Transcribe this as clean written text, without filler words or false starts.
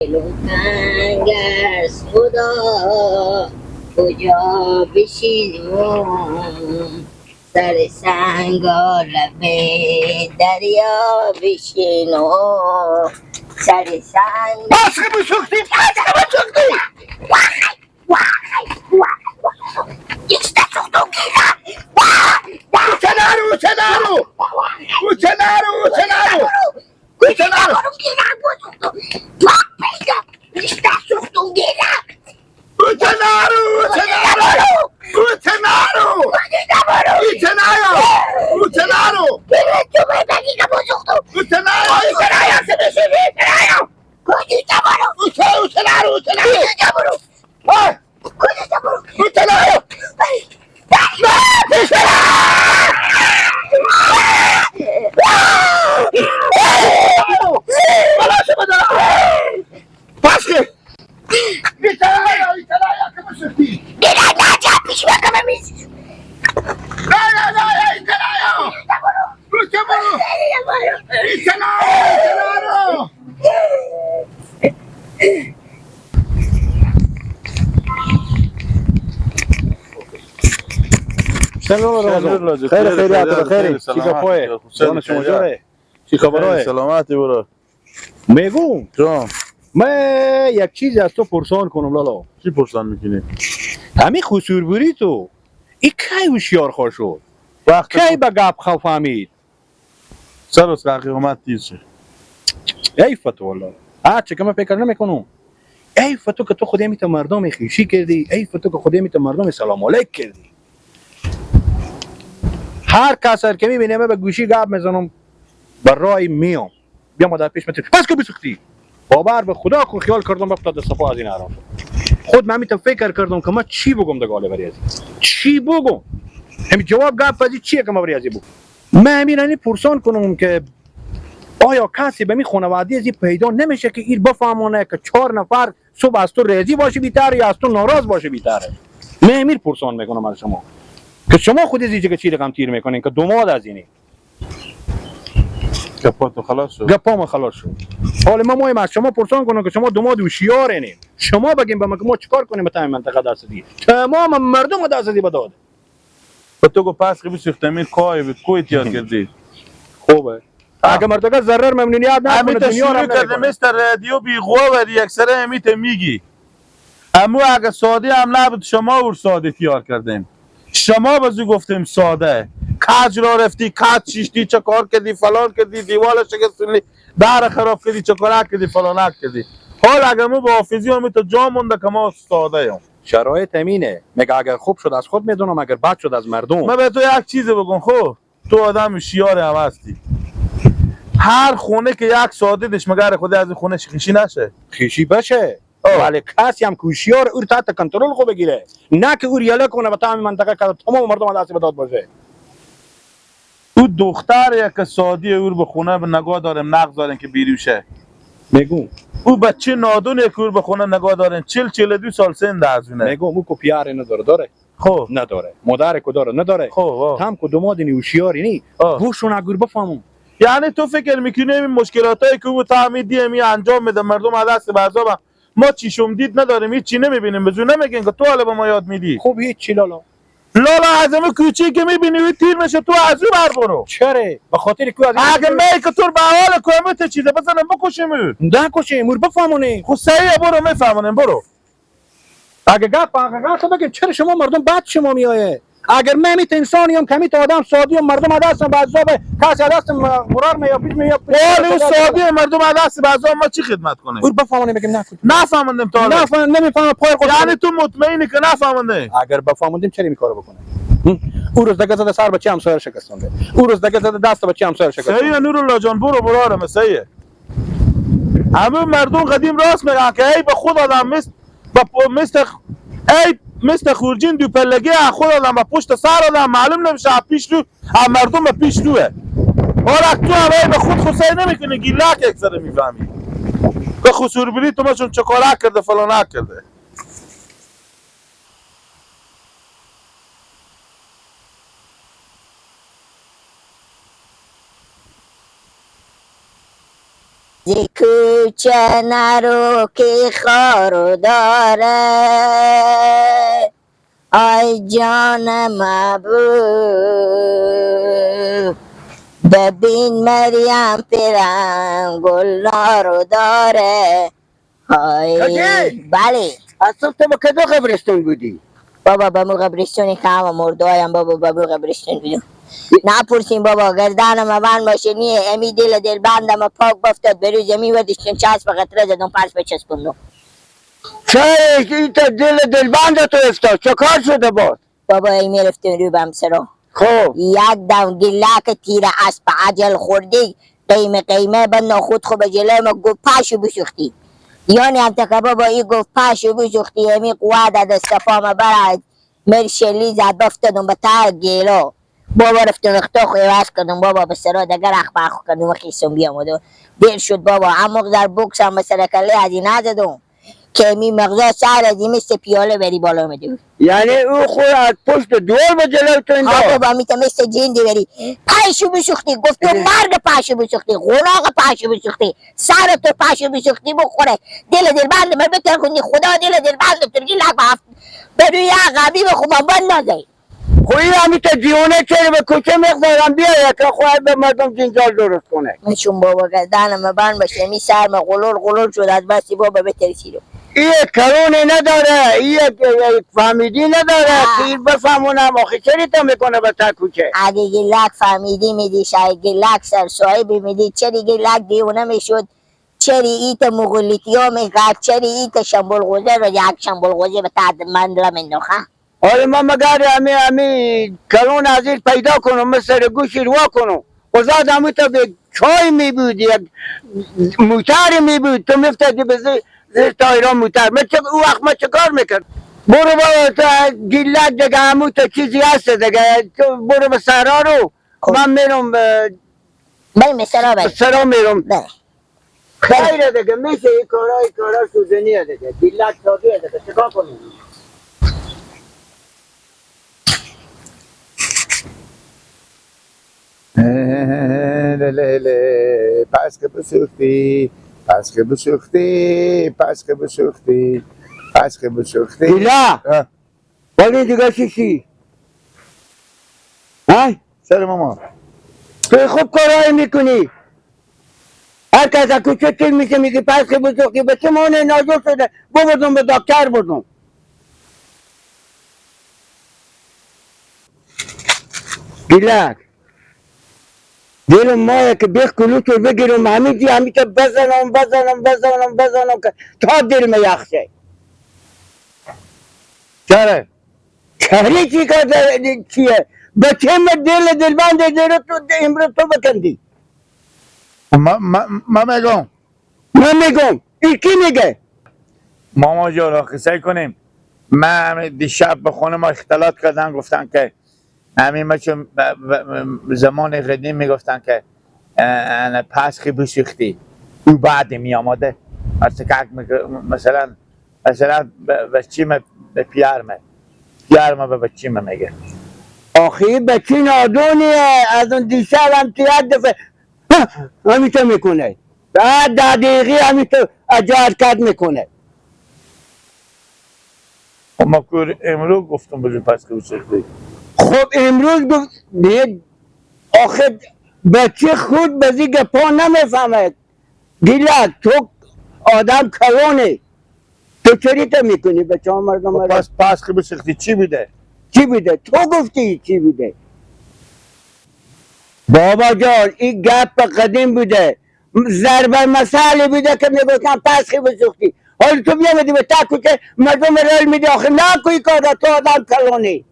دلم تنگ از خدا کجا بشینم، سر سنگ لب دریا بشینم، سر سنگ. پاسخ بسوختی، پاسخ بسوختی. وای وای وای Uçanaro, uçanaro! Uçanaro, uçanaro! Uçanaro! Uçanaro, uçanaro! Uçanaro! Uçanaro! Uçanaro! Uçanaro, uçanaro, uçanaro! Uçanaro! خیر خیریت خیر چی گپای جان شما جوره چی خبرای سلامتی برو میگم جان من یک چیزی از تو پرسان کنم لالا. چی پرسان میکنی؟ همین خسوربوری تو ای کی هوشیار خواه شد؟ وقت کی به گپ خواه فهمید؟ سر از قیامت تیر شد. ای فتو والله هرچه که من فکر نمیکنم. ای فتو که تو خودی میت مردم خیشی کردی، ای فتو که خودی میت مردم سلام علیک کردی. هر کس هر که میبینه من به گوشی گپ میزنم برای میام بیا ما در پیش متر پس که بسوختی باور به خدا که خیال کردم رفت دست پا از این حرام خود من میتونم فکر کردم که من چی بگم دگاله برای از چی بگم همین جواب گپ از چیه که من برای از بگم. من همین پرسان کنم که آیا کسی به می خانواده از پیدا نمیشه که این بفهمونه که 4 نفر صبح از تو راضی باشه بیتره یا از تو ناراض باشه بیتره؟ من همین پرسان میکنم از شما که شما خود از اینجا چی رقم تیر میکنین که دوماد از اینی گپاتو خلاص شد. گپام خلاص شد. حالا ما مهم از شما پرسان کنم که شما دوماد هوشیارینین، شما بگین به ما که ما چیکار کنیم به تمام منطقه دست دی تمام مردم دست دی بداد. به تو گفت پس خیلی سختمی کای بود کوی تیار کردی. خوبه اگه مرتکب ضرر ممنونیت نکنه دنیا را کرده مستر رادیو بی غور یک سره همیت میگی. اما اگه ساده هم نبود شما اور ساده تیار کردیم. شما بازو گفتیم ساده کج را رفتی کج شیشتی چه کار کردی فلان کردی دیوال شکستونی در خراب کردی چه کار کردی فلان کردی. حال اگه ما با حافظی هم تو جا مونده که ما ساده ایم. شرایط امینه مگه اگر خوب شد از خود میدونم اگر بد شد از مردم. من به تو یک چیز بگم، خب تو آدم شیار هم هستی. هر خونه که یک ساده دش مگر خود از خونه خیشی نشه؟ خیشی بشه ولی کسی هم کوشیار اور تحت کنترل خو بگیره نه که اور یله کنه به تمام منطقه که تمام مردم دست بداد باشه. او دختر یک سادی اور به خونه به نگاه داریم نقض داریم که بیروشه میگم. او بچه نادون یک اور به خونه نگاه داریم 40-42 سال سن از اونه میگم. او کو پیار نداره داره خب نداره مادر کو داره نداره خب هم کو دوماد نی هوشیاری نی گوشون اگر بفهمم. یعنی تو فکر میکنی این مشکلاتایی که او تعمید دی می انجام میده مردم از دست بعضا ما چیشم دید نداریم هیچ چی نمیبینیم بزو نمیگین که تو حالا به ما یاد میدی. خب هیچ چی لالا لالا از اون کوچی که میبینی و تیر میشه تو از او بر برو. چرا به خاطر که از اگه می که تو به حال کومت چیزه بزنم بکشیم نکشیم اور بفهمونیم. خب صحیح برو میفهمونیم برو. اگه گپ حقیقت بگیم چرا شما مردم بد شما میایه؟ اگر من میت انسانیم کمیت آدم سادی و مردم دستم بعضا به کسی دستم مرار می یا پیش می یا ولی سادی مردم دست بعضا ما چی خدمت کنیم؟ اور بفهمونیم بگیم نکن نفهموندیم تا حالا نفهم نمیفهمم پای خود. یعنی تو مطمئنی که نفهموندی؟ اگر بفهموندیم چرا این کارو بکنه؟ او روز دیگه زده سر بچه همسایه شکستونده، او روز دیگه زده دست بچه همسایه شکستونده. صحیح نورالله جان برو برو صحیح. همه مردم قدیم راست میگن که ای به خود آدم مثل ای مثل خورجین دو پلگی خود آدم به پشت سر آدم معلوم نمیشه پیش رو مردم به پیش روه. آره تو هم به خود خود سعی نمیکنی گیلک یک سره میفهمی که خسور بری تو ما چون چکاره کرده فلان کرده. زی کوچه نرو که خارو داره، آی جان محبوب ببین مریم پیرم گلنارو داره. آی بله. از صبح تو به کدو قبرستون بودی؟ بابا به مو قبرستون که همه مردهایم بابا به مو قبرستون بودم. نپرسیم بابا گردنم بند باشه نیه امی دل دل بندم پاک بفتاد به روز امی ودشتون چسب قطره زدم پرس بچسبوندم. چه این تا دل دلبند تو افتاد چه کار شده بود؟ بابا ای میرفتیم رو بمسرا. خب یک دم گلک تیر اسب عجل خوردی قیمه قیمه بنا خود خو به جلوی ما گفت پشو بسوختی. یعنی هم تکه بابا ای گفت پشو بسوختی امی قوه دست پا برد مرشلی زد بفتادم به ته گیلا. بابا رفتم اختا خو عوض کردم بابا به سرا دگر اخ بخ کردم و خیستم بیامدم دیر شد بابا. اما در بوکس هم به سر کله از این نزدم که امی مغزا سر از این مثل پیاله بری بالا میده بود. یعنی او خود از پشت دور به جلو تو انداخت؟ بابا میته مثل جندی بری پشو بسوختی. گفت تو مرگ پشو بسوختی، غناق پشو بسوختی، سر تو پشو بسوختی بخوره دل دل بند من بتر کنی خدا دل دل بند ترگی لگ هفت به روی عقبی بخوبم بند نزایی. خب این همی تا دیونه چرا به کوچه مقدارم بیاید که خواهد به مردم جنجال درست کنه. چون بابا گردنم بند باشه می سرم غلول غلول شد از بسی بابا بترسیدم. این کرونه نداره، این فهمیدی نداره که بفهمونم آخه چرا تا میکنه به تا کوچه؟ اگه گلک فهمیدی میدی شاید گلک سر صاحبی میدی چرا گلک دیونه میشد، چرا ایت مغلیتی ها میکرد، چرا ایت شنبول غوزه رو یک شنبول غوزه به تا من لمنداخه. آره ما مگر همی کرون از این پیدا کنم مثل گوشی رو کنم و زاد همی تا به چای می بود یک موتر می بود تو میفتادی به زیر تایران موتر. من او وقت ما چه کار میکرد؟ برو بابا تا گیلک دیگه همون تا چیزی هست دیگه تو برو به سرا رو من میرم بریم به سرا بریم سرا میرم. خیره دیگه میشه این کارا این کارا سوزنیه دیگه گیلک سازیه دیگه چه کار کنیم؟ پس که بسوختی پس که بسوختی پس که بسوختی پس که بسوختی. گیلا ولی دیگه چی؟ ها؟ سر ماما تو خوب کارایی میکنی. هر کس از کوچه تیر میشه میگه پس که بسوختی به چه مانه ناجور شده ببردم به دکتر بردم. گیلک دلم مایه که بیخ کلوتو بگیرم همین جی همین تا بزنم بزنم بزنم بزنم که تا دلم یخ شه. چرا؟ چرا چی کار چیه؟ به چه دل دلبند دل تو امروز تو بکندی؟ ما میگم من میگم این کی میگه؟ ماما جان آخه سعی کنیم. من دیشب به خونه ما اختلاط کردن گفتن که همین ما چون زمان قدیم میگفتن که پسخی بسوختی او بعد می آماده مثلا مثلا بچی ما به پیار ما به بچی ما میگه. آخه بچی نادونیه از اون دیشب هم تو یک دفعه همیشه میکنه بعد 10 دقیقه همیشه اجا حرکت میکنه. ما امروز گفتم بجو پسخی بسوختی. خب امروز گفت آخه بچه خود به زیگ پا نمیفهمد. گیلک تو آدم کلونه تو چری تا میکنی بچه ها مردم؟ پس پسخی بسوختی چی بوده؟ چی بوده؟ تو گفتی چی بوده؟ بابا جان این گپ قدیم بوده، ضرب مسئله بوده که میگفتن پسخی بسوختی. حالا تو بیامدی به تا کوچه مردم رل میدی. آخه نکوی کار تو آدم کلونی.